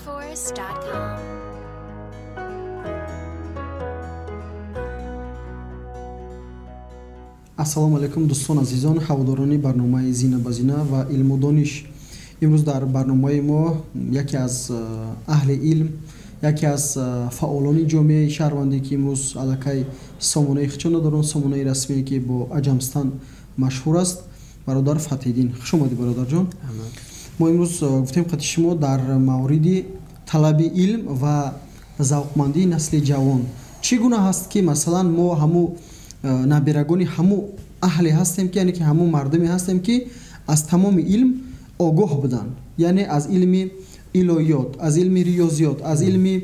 Learnforce.com. Ассалому алайкум, дӯстон, азизон, ҳаводорони барномаи «Зина ба зина» ва илму дониш. Имрӯз дар барномаи мо яке аз аҳли илм, яке аз фаъолони ҷомеаи шаҳрвандӣ, ки имрӯз аллакай сомонаи худшон доранд, сомонаи расмие, ки бо Аҷамстан машҳур аст, бародар Фатҳиддин. Хуш омадӣ, бародарҷон. Мо имрӯз гуфтем қати шумо дар мавриди талаби илм ва завқмандии насли ҷавон. Чӣ гуна ҳаст, ки масалан мо ҳаму набирагони ҳаму аҳле ҳастем, ки яъне ки ҳаму мардуме ҳастем, ки аз тамоми илм огоҳ буданд, яъне аз илми илоҳиёт, аз илми риёзиёт, аз илми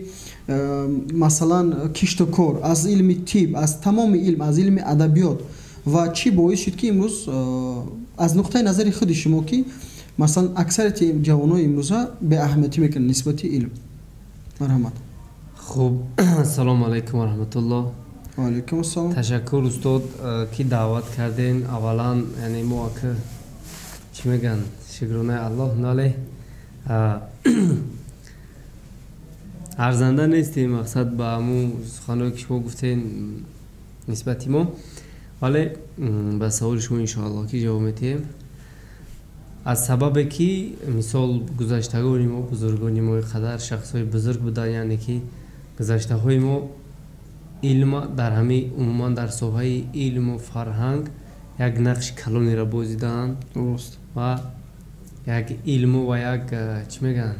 масалан кишту кор, аз илми тиб, аз тамоми илм, аз илми адабиёт. Ва чӣ боис шуд, ки имрӯз аз нуқтаи назари худи шумо, ки масалан аксарияти ҷавонои имрӯза беаҳамиятӣ мекунанд нисбати илм? Марҳамат. Хуб, ассалому алайкум ва раҳматуллоҳ. Ва алайкум ассалом. Ташаккур, устод, ки даъват кардем. Аввалан, яъне мо ака, чӣ мегӯянд, шукронаи Аллоҳ, нале арзанда нестем, мақсад, ба ҳамун суханҳое, ки шумо гуфтем нисбати мо, вале ба саволи шумо, иншоаллоҳ, ки ҷавоб медиҳем. Аз сабабе ки мисол гузаштагони мо, бузургони мо қадар шахсҳои бузург буданд, яъне ки гузаштаҳои мо илма дар ҳамаи, умуман дар соҳаи илму фарҳанг як нақши калонеро бозидаанд ва як илму ва як, чӣ мегӯянд,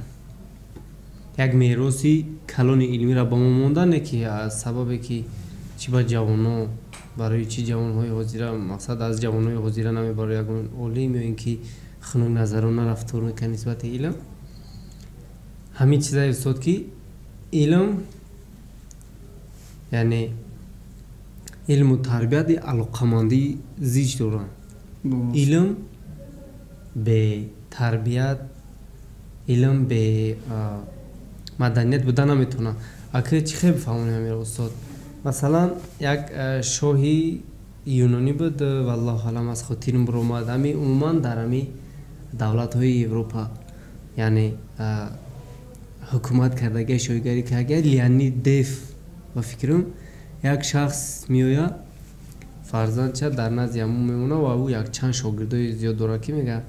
як мероси калони илмиро ба мо монданд. Ки аз сабабе ки чӣ ба ҷавоно, барои чӣ ҷавонҳои ҳозира, мақсад, аз ҷавонҳои ҳозира намебарояд ягон олим ё ин ки хунукназарона рафтор мекунад нисбати илм, ҳамин чизае, устод, ки илм, яъне илму тарбият алоқамандии зич доранд. Илм бе тарбият, илм бе маданият буда наметавонад. Ака, чӣ хел бифаҳмонем амир, устод? Масалан, як шоҳи юнонӣ буд, валлоҳу алам, аз хотирам биромад. Ҳами умуман дар ҳами давлатҳои Европа, яъне ҳукумат кардагия, шоҳигарӣ кардагия, Леонид Дев ба фикрам. Як шахс меояд, фарзандча дар назди ҳамон мемонад ва ӯ якчанд шогирдои зиёд дорад, ки мегӯяд: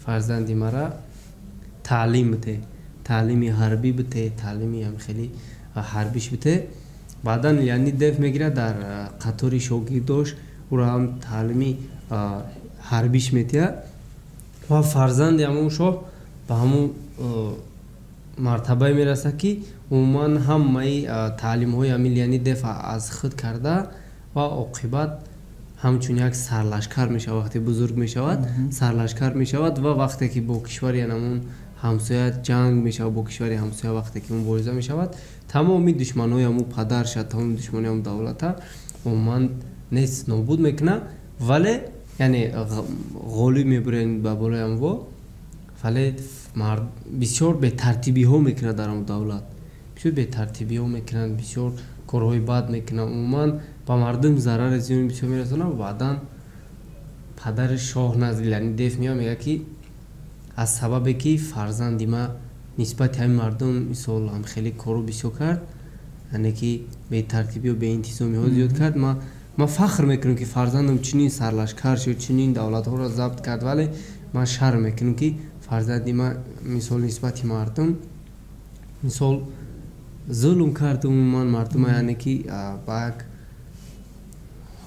«Фарзанди мара таълим бите, таълими ҳарбӣ бите, таълими хеле ҳарбиш бите». Баъдан Леонид Дев мегирад, дар қатори шогирдош ӯро ҳам таълими ҳарбиш метиҳад ва фарзанди ҳамон шоҳ ба ҳамон мартабае мерасад, ки умуман ҳамаи таълимҳои ҳамин Леонид Дев аз худ карда ва оқибат ҳамчун як сарлашкар мешавад. Вақте бузург мешавад, сарлашкар мешавад ва вақте ки бо кишвари ҳамон ҳамсоя ҷанг мешавад, бо кишвари ҳамсоя вақте ки мубориза мешавад, тамоми душманҳои ҳамун падарша, тамоми душманои ҳамун давлата умуман нест нобуд мекунад, вале яъне ғолиб мебурен ба болои ҳамво, вале бисёр бетартибиҳо мекунад дар ҳамун давлат, бисёр бетартибиҳо мекунанд, бисёр корҳои бад мекунанд, умуман ба мардум зарари зиёни бисёр мерасонад. Баъдан падари шоҳ назди Леонид Дев меояд, мегӯяд, ки аз сабабе ки фарзанди ма нисбати ҳамин мардум мисол ҳам хеле кору бисёр кард, яъне ки бетартибиу беинтизомиҳо зиёд кард, ман фахр мекунам, ки фарзандам чунин сарлашкар шуд, чунин давлатҳоро забт кард, вале ман шарм мекунам, ки фарзанди ман мисол нисбати мардум мисол зулм кард, умуман мардума, яъне ки ба як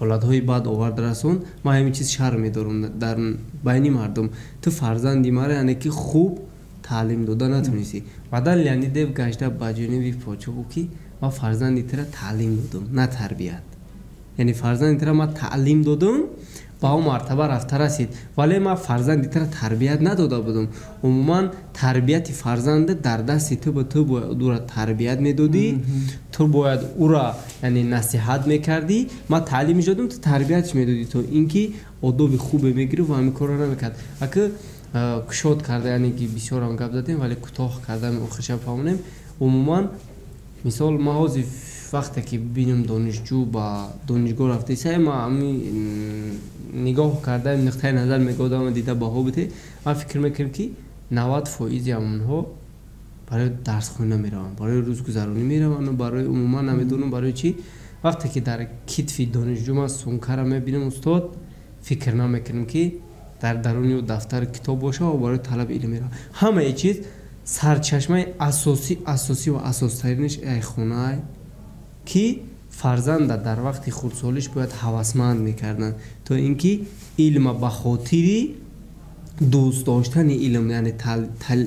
ҳолатҳои бад овард, расон. Ман ҳамин чиз шарм медорам дар байни мардум. Ту фарзанди мара, яъне ки хуб таълим дода натонистӣ. Баъдан Леонид Дев гашта ба ҷониби подшоҳ гуфт, ки ман фарзанди тура таълим додам, на тарбият. Яъне фарзанди тура ман таълим додам, ба он мартаба рафта расид, вале ман фарзанди тура тарбият надода будам. Умуман тарбияти фарзанда дар дасти ту буд, ту бояд ӯра тарбият медодӣ, ту бояд ӯра, яъне, насиҳат мекардӣ. Ман таълим додам, ту тарбиятш медодӣ, то ин ки одоби хубе мегирифт ва ҳамин корро намекард. Ака, кушод карда, яъне ки бисёрам гап задем, вале кӯтоҳ карда охирша фаҳмонем. Умуман мисол ман ҳозир вақте ки бинам донишҷӯ ба донишгоҳ рафтаиса, ман ҳами нигоҳ карда, нуқтаи назар мегодам, дида баҳо бите, ман фикр мекунам, ки 90 фоизи ҳамонҳо Барои дарсхона мераванд, барои рӯзгузаронӣ мераванд, барои умуман намедонам барои чӣ. Вақте ки дар китфи донишҷӯ ман сумкара мебинам, устод, фикр намекунам, ки дар даруни ӯ дафтару китоб боша ва барои талаби илм меравад. Ҳамаи чиз сарчашмаи асосӣ ва асостаринаш ай хонаай, ки фарзанда дар вақти хурдсолиш бояд ҳавасманд мекарданд, то ин ки илма ба хотири дӯст доштани илм, яъне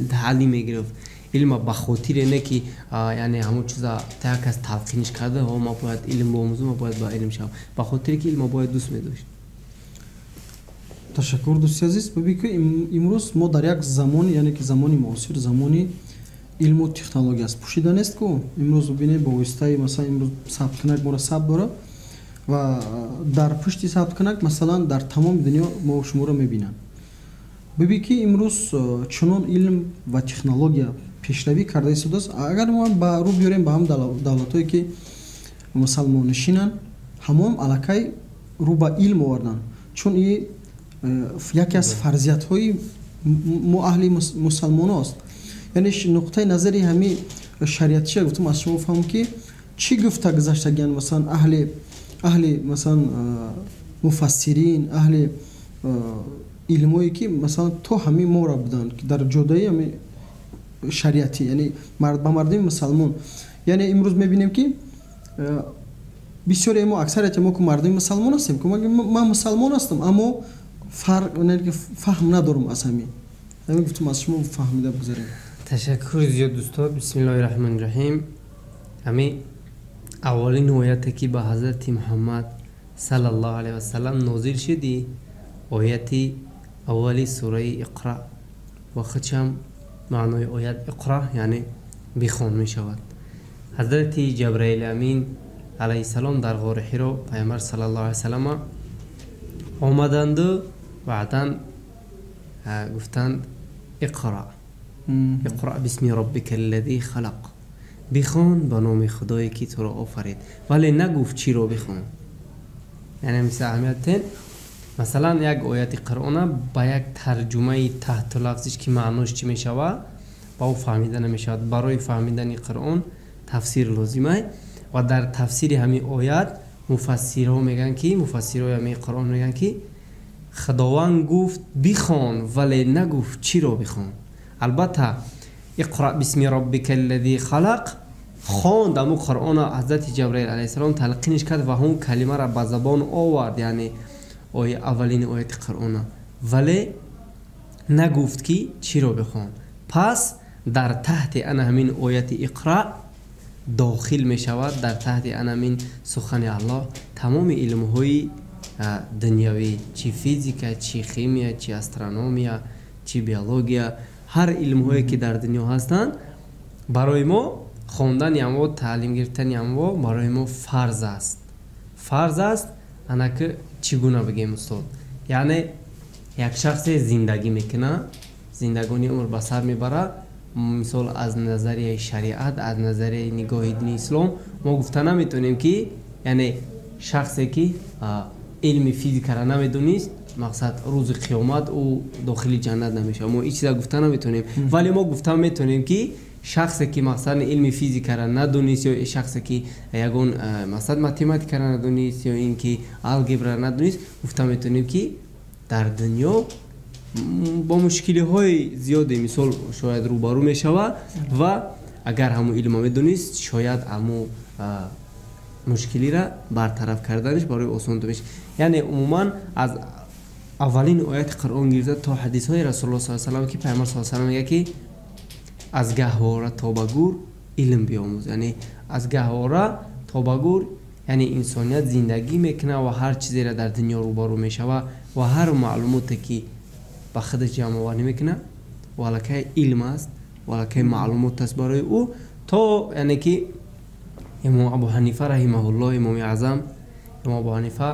таълим мегирифт. Илма ба хотире не ки, яъне ҳамон чиза та як кас талқиниш карда, ҳо, ма бояд илм биомӯзам, ма бояд ба илм шавам, ба хотире ки илма бояд дӯст медошт. Ташаккур, дӯсти азиз. Бибин, ки имрӯз мо дар як замон, яъне ки замони муосир, замони илму технология аст. Пӯшида нест ку, имрӯз бибинед, бо воситаи, масалан, имрӯз сабткунак моро сабт дорад ва дар пушти сабткунак, масалан, дар тамоми дунё мо шуморо мебинанд. Бибин, ки имрӯз чунон илм ва технология пешравӣ карда истодааст. Агар мо ба рӯ биёрем ба ҳам давлатҳое, ки мусалмоннишинанд, ҳамон аллакай рӯ ба илм оварданд, чун и яке аз фарзиятҳои мо аҳли мусалмоно аст. Яъне нуқтаи назари ҳами шариатчия гуфтам, аз шумо фаҳмам, ки чӣ гуфта гузаштагиан, масалан, аҳли, масалан, муфассирин, аҳли илмое, ки, масалан, то ҳамин мора буданд дар ҷодаи ҳами шариатӣ, яъне ба мардуми мусалмон. Яъне имрӯз мебинем, ки бисёре мо, аксарияти мо, ки мардуми мусалмон ҳастем, ман мусалмон ҳастам, аммо фарқ, фаҳм надорам аз ҳамин. Ҳамин гуфтам, аз шумо фаҳмида бигзарем. Ташаккур зиёд, дӯстод. Бисмиллоҳи раҳмони раҳим. Ҳами аввалин ояте, ки ба ҳазрати Муҳаммад саллаллоҳу алайҳи васалам нозил шуди, ояти аввали сураи Иқра, ва худшам маънои оят иқра, яъне бихон мешавад. Ҳазрати Ҷабраили Амин алайҳиссалом дар ғори Ҳиро Пайғамбар саллаллоҳу алайҳи васалама омаданду баъдан гуфтанд: «Иқра, иқра бисми роббика аллади халақ», бихон ба номи Худое, ки туро офарид. Вале нагуфт чиро бихон. Яъне мисли аҳамиятен, масалан, як ояти Қуръона ба як тарҷумаи таҳту лафзиш, ки маънош чӣ мешавад, ба ӯ фаҳмида намешавад. Барои фаҳмидани Қуръон тафсир лозима, ва дар тафсири ҳамин оят муфассирҳо мегӯянд, ки муфассирҳои ҳамин Қуръон мегӯянд, ки Худованд гуфт бихон, вале нагуфт чиро бихон. Албатта, иқра бисми роббика аллади халақ хонд, аму Қуръона ҳазрати Ҷабраил алайҳиссалом талқиниш кард ва ҳун калимаро ба забон овард, яъне аввалини ояти Қуръона, вале нагуфт, ки чиро бихон. Пас дар таҳти ана ҳамин ояти иқра дохил мешавад, дар таҳти ана ҳамин сухани Аллоҳ, тамоми илмҳои дунявӣ: чи физика, чи химия, чи астрономия, чи биология, ҳар илмҳое, ки дар дунё ҳастанд. Барои мо хондани амво, таълим гирифтани амво барои мо фарз аст, фарз аст. Анаки чӣ гуна бигем, устод? Яъне як шахсе зиндагӣ мекунад, зиндагони умр ба сар мебарад. Мисол, аз назарияи шариат, аз назарияи нигоҳи дини ислом мо гуфта наметавонем, ки яъне шахсе, ки илми физикаро намедонист, мақсад, рӯзи қиёмат ӯ дохили ҷаннат намешавад. Мо ин чиза гуфта наметавонем. Вале мо гуфта метавонем, ки шахсе, ки, мақсад, илми физикаро надонист, ё шахсе, ки ягон, мақсад, математикаро надонист, ё ин ки алгебраро надонист, гуфта метавонем, ки дар дунё бо мушкилиҳои зиёде, мисол, шояд рӯбарӯ мешавад, ва агар ҳамун илма медонист, шояд ҳамун мушкилиро бартараф карданаш барои осон мешавад. Яъне умуман аз аввалин ояти Қуръон гирифта то ҳадисҳои Расулулло с салам, ки Пайғамбар с салам мегӯяд, ки аз гаҳвора то ба гур илм биомӯз. Яъне аз гаҳвора то ба гур, яъне инсоният зиндагӣ мекунад ва ҳар чизеро дар дунё рӯбарӯ мешавад ва ҳар маълумоте, ки ба худаш ҷамъоварӣ мекунад, ва аллакай илм аст, ва аллакай маълумот аст барои ӯ. То яъне ки Имом Абу Ҳанифа раҳимаҳуллоҳ, имоми аъзам, Имом Абу Ҳанифа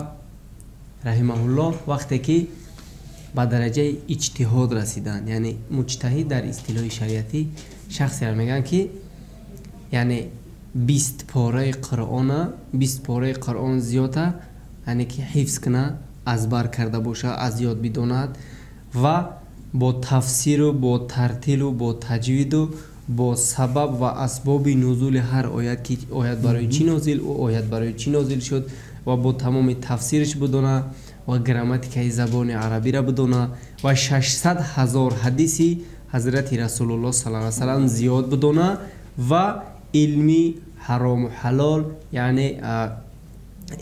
раҳимаҳуллоҳ, вақте ки ба дараҷаи иҷтиҳод расиданд, яъне муҷтаҳид дар истилоҳи шариатӣ шахсеро мегӯянд, ки яъне 20 пораи Қуръона, 20 пораи Қуръон зиёда, яъне ки ҳифз кунад, аз бар карда боша, аз ёд бидонад ва бо тафсиру бо тартилу бо таҷвиду Бо сабаб ва асбоби нузули ҳар оят, ки оят барои чӣ нозил, ӯ оят барои чӣ нозил шуд, ва бо тамоми тафсираш бидона ва грамматикаи забони арабиро бидона ва 600 000 ҳадиси ҳазрати Расулуллоҳ саллаллоҳу алайҳи васаллам зиёд бидона ва илми ҳарому ҳалол, яъне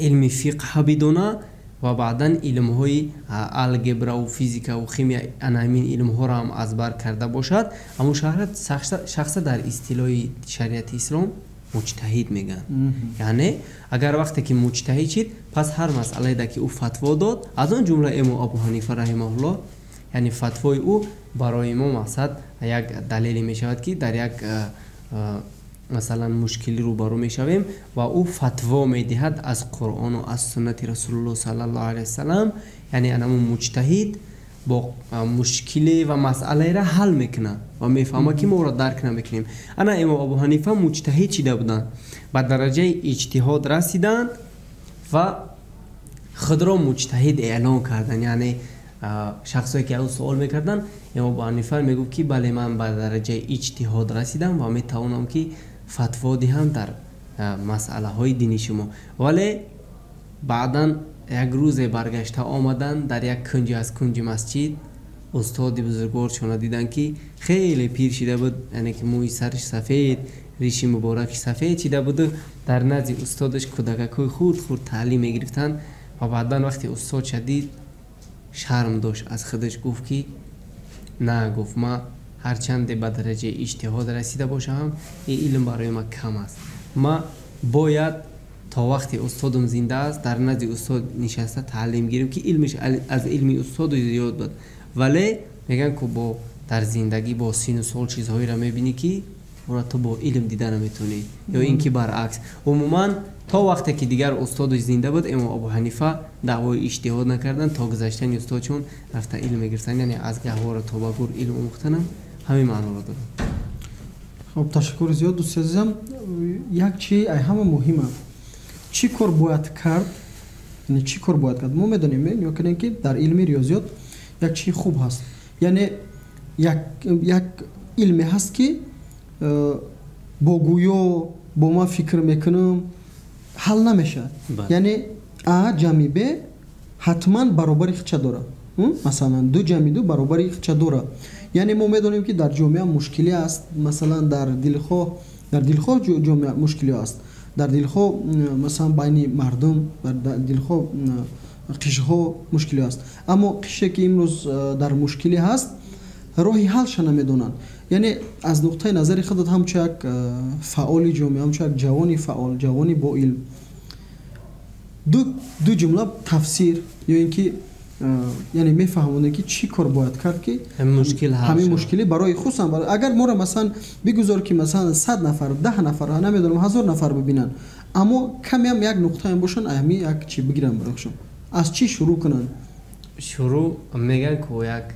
илми фиқҳ бидона ва баъдан илмҳои алгебраву физикаву химия, ана ҳамин илмҳоро ҳам аз бар карда бошад, ҳамун шахса дар истилоҳи шариати ислом муҷтаҳид мегӯянд. Яъне агар вақте ки муҷтаҳид шид, пас ҳар масъалае ки ӯ фатво дод, аз он ҷумла имом Абу Ҳанифа раҳимаҳуллоҳ, яъне фатвои ӯ барои мо мақсад як далеле мешавад, ки дар як масалан мушкилӣ рӯбарӯ мешавем ва ӯ фатво медиҳад аз Қуръону аз суннати Расулуллоҳ саллаллоҳу алайҳи васаллам, яъне анамун муҷтаҳид бо мушкиле ва масъалаеро ҳал мекунад ва мефаҳмад, ки мо ӯро дарк намекунем. Ана имом Абу Ҳанифа муҷтаҳид шида буданд, ба дараҷаи иҷтиҳод расиданд ва худро муҷтаҳид эълон карданд. Яъне шахсое ки аз ӯ суол мекарданд, имом Абу Ҳанифа мегуфт, ки бале, ман ба дараҷаи иҷтиҳод расидам ва метавонам, ки фатво диҳам дар масъалаҳои дини шумо. Вале баъдан як рӯзе баргашта омаданд, дар як кунҷи аз кунҷи масҷид устоди бузургворшона диданд, ки хеле пир шида буд, яъне ки мӯи сараш сафед, риши мубораки сафед шида буду дар назди устодаш кӯдакакҳои хурд хурд таълим мегирифтанд. Ва баъдан вақте устодша дид, шарм дошт аз худаш, гуфт, ки на, гуфт, ма ҳарчанде ба дараҷаи иҷтиҳод расида бошам, ин илм барои ман кам аст, ма бояд то вақте устодам зинда аст, дар назди устод нишаста таълим гирем, ки илмиш аз илми устоду зиёд буд. Вале мегӯянд, ку бо дар зиндагӣ бо сину сол чизҳоеро мебинӣ, ки ӯро ту бо илм дида наметавонӣ ё ин ки баръакс. Умуман, то вақте ки дигар устоду зинда буд, имом Абу Ҳанифа даъвои иҷтиҳод накарданд, то гузаштани устодшон рафта илм мегирифтанд. Яъне аз гаҳвора то ба гур илм омӯхтанам ҳамин маъноро дорад. Хоб, ташаккури зиёд, дӯсти азизам. Як чи ай ҳама муҳима: чӣ кор бояд кард? Яъне чӣ кор бояд кард? Мо медонем, нигоҳ кунем, ки дар илми риёзиёт як чии хуб ҳаст, яъне як илме ҳаст, ки бо гӯё бо ман фикр мекунам ҳал намешавад. Яъне а ҷамъи б ҳатман баробари хича дорад, масалан, ду ҷамъи ду баробари хича дорад. Яъне мо медонем, ки дар ҷомеа мушкилӣ аст, масалан, дар дилхоҳ ҷомеа мушкилӣ аст, дар дилхоҳ, масалан, байни мардум, дар дилхоҳ қишрҳо мушкилӣ аст. Аммо қишре, ки имрӯз дар мушкилӣ ҳаст, роҳи ҳалша намедонанд. Яъне аз нуқтаи назари худат, ҳамчун як фаъоли ҷомеа, ҳамчун як ҷавони фаъол, ҷавони боилм, ду ҷумла тафсир ё ин ки яъне мефаҳмонем, ки чӣ кор бояд кард, ки ҳамин мушкилӣ барои хусусан агар моро, масалан, бигузор, ки масалан 100 нафар, 10 нафар, намедонам, 1000 нафар бибинанд, аммо камеам як нуқтаам бошанд, ҳами як чӣ бигиранд барояшон, аз чӣ шурӯъ кунанд? Шурӯъ мегӯянд, ку як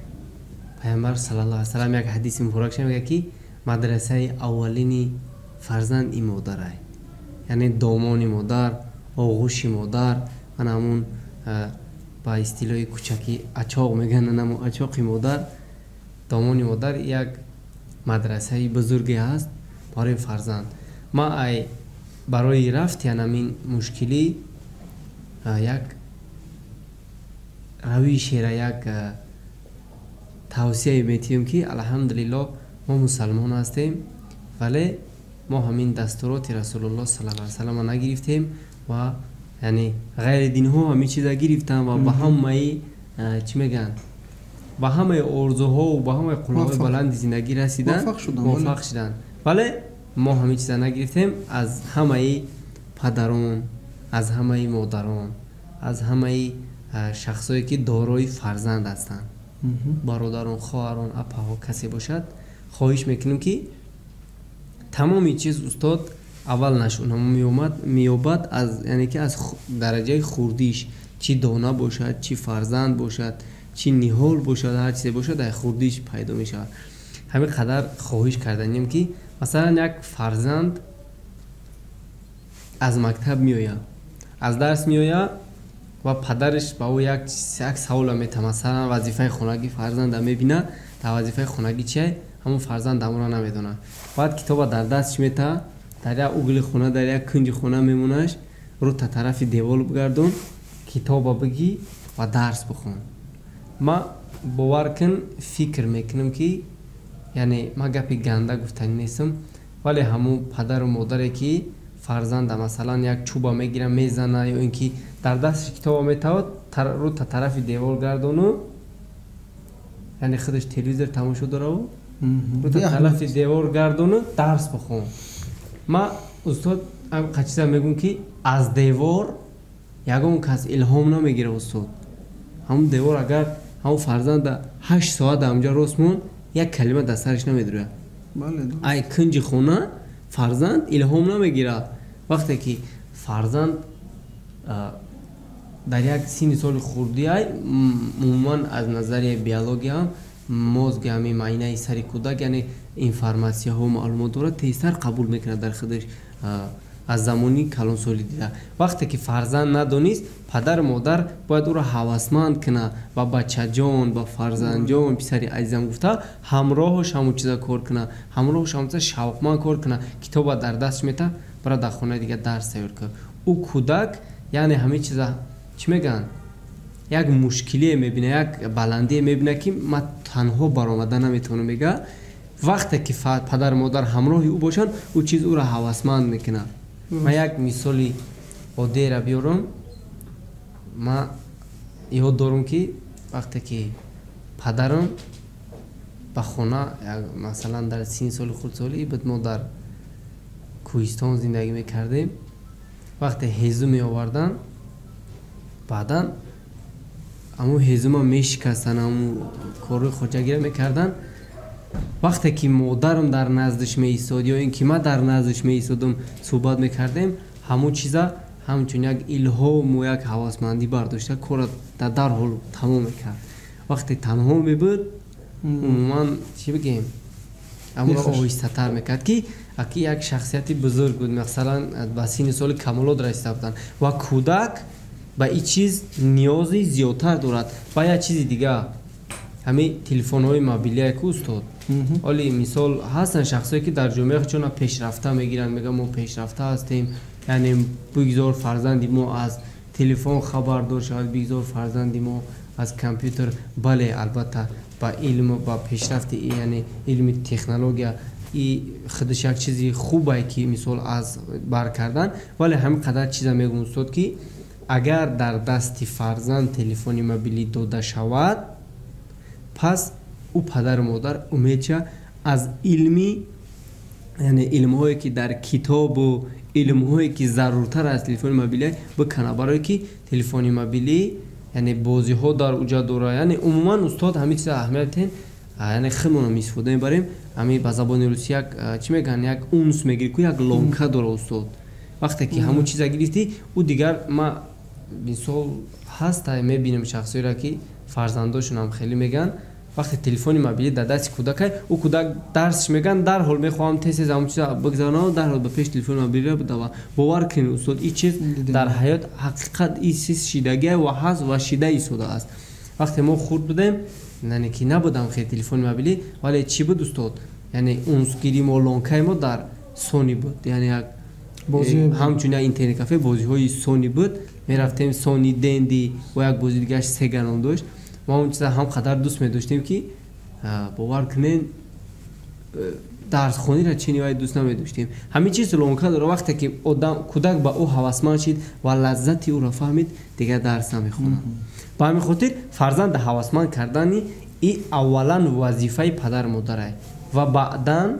Пайғамбар саллаллоҳу алайҳи васаллам як ҳадиси муборакша мегӯяд, ки мадрасаи аввалини фарзанд и модарай, яъне домони модар, оғӯши модар, ана ҳамун ба истилоҳи кӯчакӣ ачоқ мегӯянд, анамо ачоқи модар, домони модар як мадрасаи бузурге ҳаст барои фарзанд. Ма ай барои рафти анамин мушкилӣ як равишера, як тавсияе метиҳем, ки алҳамдулиллоҳ, мо мусалмон ҳастем, вале мо ҳамин дастуроти Расулуллоҳ саллаллоҳу алайҳи васаллама нагирифтем ва яъне ғайри динҳо ҳамин чиза гирифтанд ва ба ҳамаи, чӣ мегӯянд, ба ҳамаи орзуҳову ба ҳамаи қуллаҳои баланди зиндагӣ расиданд, муваффақ шуданд, вале мо ҳамин чиза нагирифтем. Аз ҳамаи падарон, аз ҳамаи модарон, аз ҳамаи шахсое, ки дорои фарзанд ҳастанд, бародарон, хоҳарон, апаҳо, касе бошад, хоҳиш мекунем, ки тамоми чиз, устод, аввал нашъунамо меёбад аз, яъне ки аз дараҷаи хурдиш, чӣ дона бошад, чӣ фарзанд бошад, чӣ ниҳол бошад, ҳар чизе бошад, дар хурдиш пайдо мешавад. Ҳамин қадар хоҳиш карданем, ки масалан як фарзанд аз мактаб меояд, аз дарс меояд. Ва падараш ба ӯ як савола метавад, масалан, вазифаи хонагӣ фарзанда мебина, дар вазифаи хонагӣ чия, ҳамон фарзанд амура намедонад. Баъд китоба дар дастш мета, дар як угли хона, дар як кунҷи хона мемонаш, рӯ та тарафи девол бигардон, китоба бигӣ ва дарс бихон. Ма бовар кун, фикр мекунам, ки яъне ма гапи ганда гуфтанӣ нестам, вале ҳамун падару модаре ки фарзанда, масалан, як чӯба мегира, мезана ё ин ки дар дасташ китоба метавад, рӯ та тарафи девол гардону, яъне худаш телевизор тамошо дораву, рӯ та тарафи девор гардону, дарс бихон. Ма, устод, чиза мегӯм, ки аз девор ягон кас илҳом намегира, устод. Ҳамун девор, агар ҳамун фарзанда 8 соат дар онҷа рост мон, як калима дар сараш намедурад. Ай кунҷи хона фарзанд илҳом намегирад. Вақте ки фарзанд дар як синни соли хурдиай, умуман аз назарияи биология мозги, ҳамин майнаи сари кӯдак, яъне информатсияҳо, маълумот дорад, тезтар қабул мекунад дар худаш аз замони калонсолӣ дида. Вақте ки фарзанд надонист, падару модар бояд ӯро ҳавасманд кунад ва бачаҷон, ба фарзандҷон, писари азизам гуфта, ҳамроҳаш ҳамон чиза кор кунад, ҳамроҳаш ҳамон чиза шавқманд кор кунад. Китоба дар дастш мета, бара дар хонаи дига дарс тайёр кун. Ӯ кӯдак, яъне ҳамин чиза чӣ мегӯянд, як мушкилие мебина, як баландие мебина, ки ман танҳо баромада наметавонам, мега. Вақте ки падару модар ҳамроҳи ӯ бошанд, ӯ чиз ӯро ҳавасманд мекунад. Ман як мисоли оддиеро биёрам. Ман ёд дорам, ки вақте ки падарам ба хона, масалан, дар синни соли хурдсолӣ буд, мо дар кӯҳистон зиндагӣ мекардем, вақте ҳезу меоварданд, баъдан ҳамун ҳезума мешикастанд, ҳамун корҳои хоҷагиро мекарданд. Вақте ки модарам дар наздиш меистод ё ин ки ман дар наздиш меистодам, суҳбат мекардем, ҳамун чиза ҳамчун як илҳому як ҳавасмандӣ бардошта, корро дар дарҳол тамом мекард. Вақте танҳо мебуд, умуман, чӣ бигем, амро оҳистатар мекард, ки аки як шахсияти бузург буд, масалан, ба синни соли камолот расида буданд ва кӯдак ба ин чиз ниёзи зиёдтар дорад. Ва як чизи дига, ҳамин телефонҳои мобилия ку, устод, оли мисол ҳастанд шахсое, ки дар ҷомеа чона пешрафта мегиранд, мегӯянд, мо пешрафта ҳастем, яъне бигзор фарзанди мо аз телефон хабардор шавад, бигзор фарзанди мо аз компютер. Бале, албатта, ба илму ба пешрафти, яъне илми технология и худаш як чизи хубае, ки мисол аз бар кардан, вале ҳамин қадар чиза мегӯм, устод, ки агар дар дасти фарзанд телефони мобилӣ дода шавад, пас ӯ падару модар умедча аз илми, яъне илмҳое, ки дар китобу илмҳое, ки заруртар аз телефони мобилӣ бикана, барое ки телефони мобилӣ, яъне бозиҳо дар уҷа дора. Яъне умуман, устод, ҳамин чиза аҳамият дитен, яъне худмонам истифода мебарем. Ҳамин ба забони русӣ як чӣ мегӯянд, як унс мегирӣ ку, як ломка дора, устод. Вақте ки ҳамун чиза гирифтӣ, ӯ дигар, ма мисол ҳаста, мебинем шахсоеро, ки фарзандошонам хеле мегӯянд, вақте телефони мобилӣ дар дасти кӯдакай, ӯ кӯдак дарсш мегӯянд, дарҳол мехоҳам тез тез ҳамун чиза бигзаронам, дарҳол ба пеши телефони мобилиро бидава. Бовар кунед, устод, ин чиз дар ҳаёт ҳақиқат, ин чиз шидагия ва ҳаст ва шида истодааст. Вақте мо хурд будем, яъне ки набудам хеле телефони мобилӣ, вале чӣ буд, устод, яъне унсгири мо, лонкаи мо дар Сони буд, яъне як ҳамчун як интернет кафе, бозиҳои Сони буд, мерафтем, Сони Денди ва як бози дигааш Сега ном дошт. Мо он чиза ҳам қадар дӯст медоштем, ки бовар кунед, дарсхониро чини вай дӯст намедоштем. Ҳамин чиз ломка дора. Вақте ки одам, кӯдак ба ӯ ҳавасманд шид ва лаззати ӯро фаҳмид, дигар дарс намехонад. Ба ҳамин хотир фарзанда ҳавасманд кардани и аввалан вазифаи падару модарай ва баъдан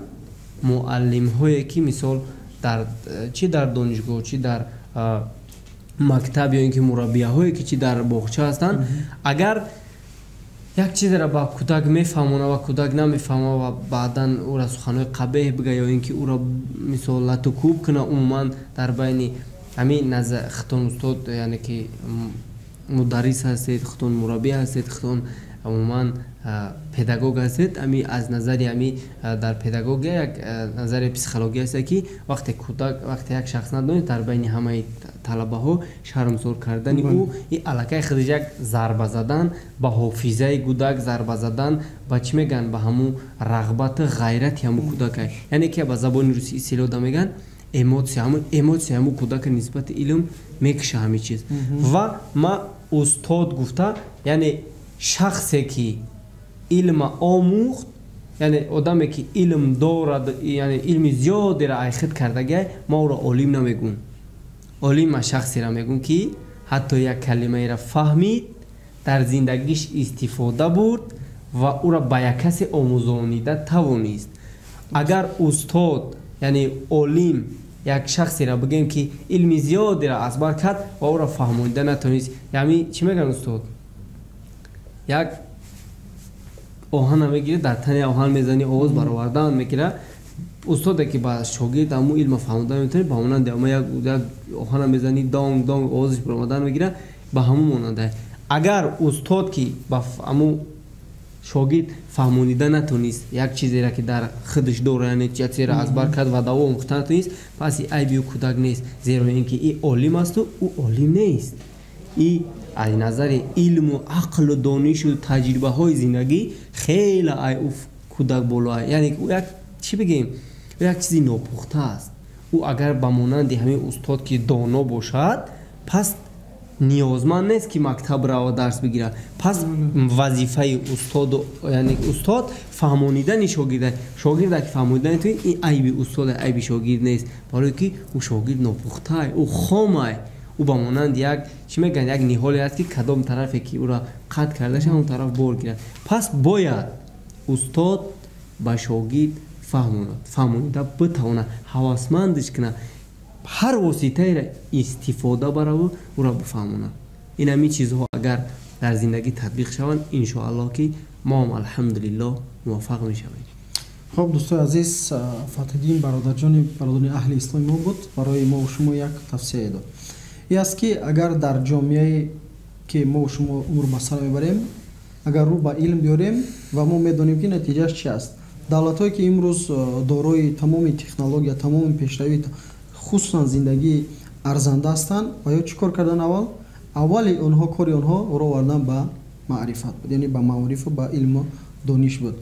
муаллимҳое, ки мисол дар чи дар донишгоҳ, чи дар мактаб ё ин ки мураббияҳое, ки чи дар боғча ҳастанд. Агар як чизеро ба кӯдак мефаҳмона ва кӯдак намефаҳма ва баъдан ӯра суханҳои қабеҳ бига ё ин ки ӯро мисол латукӯб куна, умуман дар байни ҳамин хитон, устод, яъне ки мударрис ҳастед, хитон мураббӣ ҳастед, хитон умуман педагог ҳастед, ами аз назари ами дар педагогия як назари психология аст, ки вақте кӯдак, вақте як шахс надонед, дар байни ҳамаи талабаҳо шармсор кардани ӯ и аллакай худаш як зарба задан ба ҳофизаи кӯдак, зарба задан ба чӣ мегӯянд, ба ҳамун рағбату ғайрати ҳамун кӯдакай. Яъне ки ба забони русӣ истилоҳ мегӯянд эмоция, ҳамун эмоция ҳамун кӯдака нисбати илм мекиша ҳамин чиз. Ва ма устод гуфта, яъне шахсе ки илма омӯхт, яъне одаме ки илм дорад, яъне илми зиёдеро айхид кардагиай, ма ӯро олим намегӯм. Олим ма шахсеро мегӯм ки ҳатто як калимаеро фаҳмид, дар зиндагиш истифода бурд ва ӯро ба як касе омӯзонида тавонист. Агар устод, яъне олим, як шахсеро бигӯем ки илми зиёдеро аз бар кард ва ӯро фаҳмонида натавонист, яъне чӣ мегӯянд устод? Як оҳана мегирад, дар тани оҳан мезани, овоз баровардан мегирад. Устоде ки ба шогирд ҳамун илма фаҳмода метавонад, ба монанди ама як оҳана мезани, донг донг овозаш баромадан мегирад, ба ҳамун монанда. Агар устод ки ба ҳамун шогирд фаҳмонида натонист як чизеро ки дар худаш дорад, яъне як чизеро аз бар кард ва даво омӯхта натонист, пас и айби ӯ кӯдак нест, зеро ин ки и олим асту ӯ олим нест. И аз назари илму ақлу донишу таҷрибаҳои зиндагӣ хеле ай ӯ кӯдак боло. Яъне ӯ як чӣ бигӯем, ӯ як чизи нопухта аст. Ӯ агар ба монанди ҳамин устод ки доно бошад, пас ниёзманд нест ки мактаб рава дарс бигирад. Пас вазифаи устоду, яъне устод фаҳмонидани шогирда, шогирда ки фаҳмонидани ту, ин айби устод, айби шогирд нест, барое ки ӯ шогирд нопухтаай, ӯ хомай. Ӯ ба монанди як чӣ мегӯянд, як ниҳоле аст ки кадом тарафе ки ӯро қатъ карда шавад, он тараф бор гирад. Пас бояд устод ба шогирд фаҳмонад, фаҳмонида битавонад, ҳавасмандиш кунад, ҳар воситаеро истифода бараву ӯро бифаҳмонад. Ин ҳамин чизҳо агар дар зиндагӣ татбиқ шаванд, иншоаллоҳ ки мо ҳам алҳамдулиллоҳ муваффақ мешавем. Хоб, дӯстои азиз, Фатҳиддин бародарҷони бародарони аҳли исломи мо буд, барои мо шумо як тавсияе дод. Ин аст ки агар дар ҷомеае ки мо шумо умр ба сар мебарем, агар рӯ ба илм биёрем ва мо медонем ки натиҷааш чи аст. Давлатҳое ки имрӯз дорои тамоми технология, тамоми пешравӣ, хусусан зиндагии арзанда ҳастанд, ва ё чӣ кор кардан аввал? Аввали онҳо кори онҳо рӯ овардан ба маърифат буд, яъне ба маорифу ба илму дониш буд,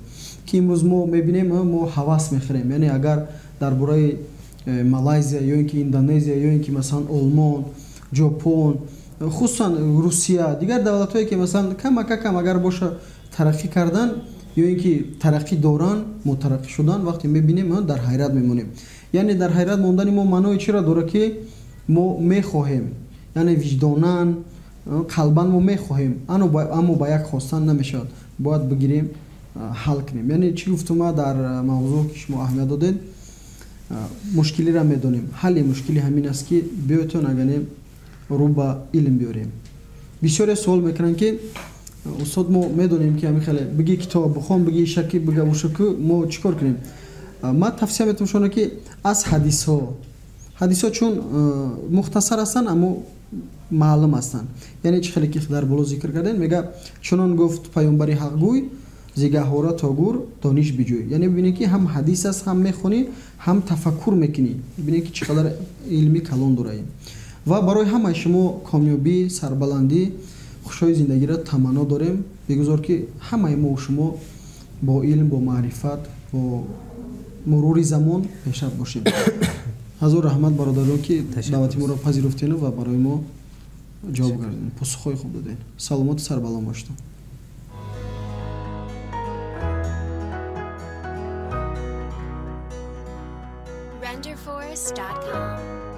ки имрӯз мо мебинем, мо ҳавас мехӯрем. Яъне агар дар бораи Малайзия ё ин ки Индонезия ё ин ки масалан Олмон, Ҷопон, хусусан Русия, дигар давлатҳое ки масалан камака кам агар боша тараққӣ кардан ё ин ки тараққӣ доранд, мутараққӣ шудан, вақте мебинем дар ҳайрат мемонем. Яъне дар ҳайрат мондани мо маънои чиро дорад ки мо мехоҳем, яъне виҷдонан, қалбан мо мехоҳем, аммо ба як хостан намешавад, бояд бигирем, ҳал кунем. Яъне чӣ гуфтума дар мавзӯъ ки шумо аҳамият додед, мушкилиро медонем. Ҳалли мушкили ҳамин аст ки биётон агане рӯ ба илм биёрем. Бисёре суол мекунанд ки устод, мо медонем ки ҳамин хеле биги китоб бихон, биги шаки бига ушаку, мо чӣ кор кунем? Ман тавсия метавонам шумо ки аз ҳадисҳо, ҳадисҳо чун мухтасар ҳастанд, аммо маълум ҳастанд. Яъне чӣ хеле ки дар боло зикр кардем, мега чунон гуфт паёмбари ҳақгӯй, зи гаҳвора то гур дониш биҷӯй. Яъне бибинед ки ҳам ҳадис аст, ҳам мехонӣ, ҳам тафаккур мекунӣ. Бибинед ки чӣ қадар илми калон дораем. Ва барои ҳамаи шумо комёбӣ, сарбаландӣ, хушҳои зиндагиро таманно дорем. Бигузор ки ҳамаи мо шумо бо илм, бо маърифат, бо мурури замон пешрафт бошем. Ҳазор раҳмат бародарон ки даъвати моро пазируфтену ва барои мо ҷавоб гардидед, посухҳои хуб додед. Саломату сарбаланд бошед. Renderforest.com.